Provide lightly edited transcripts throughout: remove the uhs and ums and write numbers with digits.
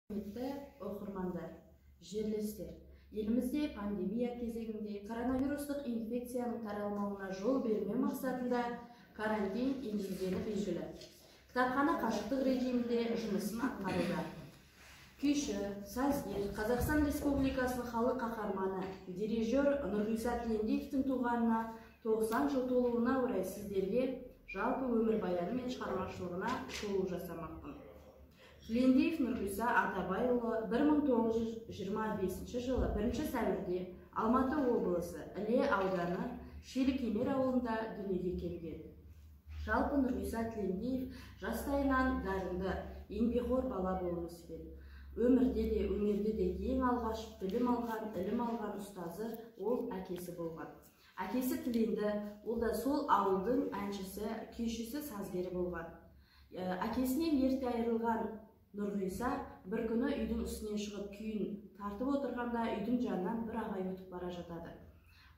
Құрметті оқырмандар, жерлестер, елімізде пандемия кезеңінде коронавирустық инфекцияның таралмауына жол бермеу мақсатында карантин енгізгені белгілі. Кітапхана қашықтық режимінде жұмысын атқаруда. Күйші, сазгер, Қазақстан Республикасының халық қаһарманы, дирижер Нұрғиса Тілендиевтің туғанына 90 жыл толуына орай сіздерге жалпы өмірбаяны мен шығармашылығына шолу жасамақпын. Тілендиев Нұрғиса Атабайұлы 1925 жылы 1 сәуірде Алматы облысы Іле ауданы Шилікемер ауылында дүниеге келген. Жалпы Нұрғиса Тілендиев жастайынан дарынды, еңбекқор бала болып өскен. Өмірде де, өнерде де ең алғаш білім алған, ілім алған ұстазы ол әкесі болған. Әкесі Тіленді, ол да сол ауылдың әншісі, күйшісі, сазгері болған. Әкесінен ерте айырылған Нұрғиса бір күні үйдің үстінен шығып күйін тартып отырғанда үйдің жанынан бір ағай өтіп бара жатады.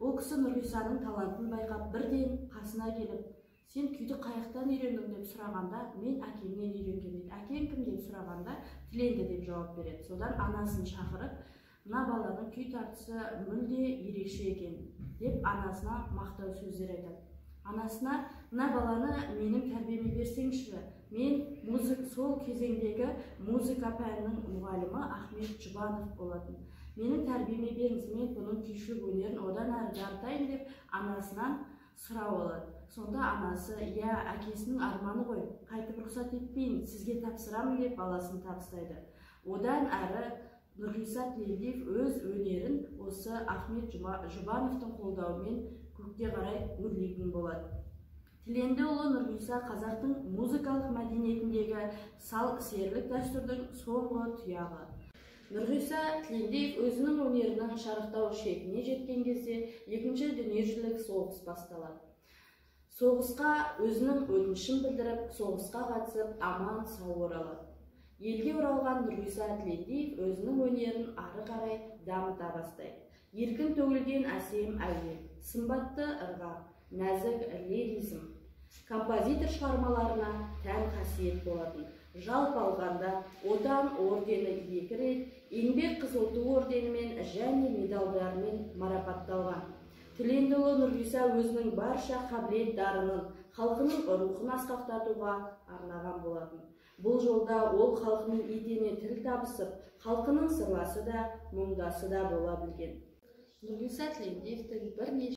Ол кісі Нұрғисаның талантын байқап, бірден қасына келіп, сен күйді қаяқтан үйрендің деп сұрағанда, мен әкемнен үйренгенмін дейді. Әкең кім деп сұрағанда, Тіленді деп жауап береді. Содан анасын шақырып, мына баланың күй тартысы мүлде ерекше екен деп анасына мақтау сөздер айтады. Анасына, мына баланы менің тәрбиеме берсеңші, мен сол кезеңдегі музыка пәнінің мұғалімі Ахмет Жұбанов болатын. Менің тәрбиеме беріңіз, мен бұның күйшілік өнерін одан әрі дарытайын деп анасынан сұрап алады. Сонда анасы, иә, әкесінің арманы ғой, қайтып рұқсат етпейін, сізге тапсырамын деп баласын табыстайды. Одан әрі Нұрғиса Тілендиев өз өнерін осы Ахмет Жұбановтың қолдауымен көкке қарай өрлейтін болады. Тілендіұлы Нұрғиса қазақтың музыкалық мәдениетіндегі сал серілік дәстүрдің соңғы тұяғы. Нұрғиса Тілендиев өзінің өнерінің шарықтау шегіне жеткен кезде екінші дүниежүзілік соғыс басталады. Соғысқа өзінің өтінішін білдіріп, соғысқа қатысып, аман сау оралады. Елге оралған Нұрғиса Тілендиев өзінің өнерін ары қарай дамыта бастайды. Еркін төгілген әсем әуен, сымбатты ырғақ, нәзік лиризм, композитор шығармаларына тән қасиет болатын. Жалпы алғанда, Отан ордені 2 рет, Еңбек Қызыл Ту орденімен және медальдармен марапатталған. Тілендіұлы Нұрғиса өзінің барша қабілет дарынын халқының рухын асқақтатуға арнаған болатын. Бұл жолда ол халқымен етене тіл табысып, халқының сырласы да, мұңдасы да бола білген. Нұрғиса Тілендиевтің бірнеше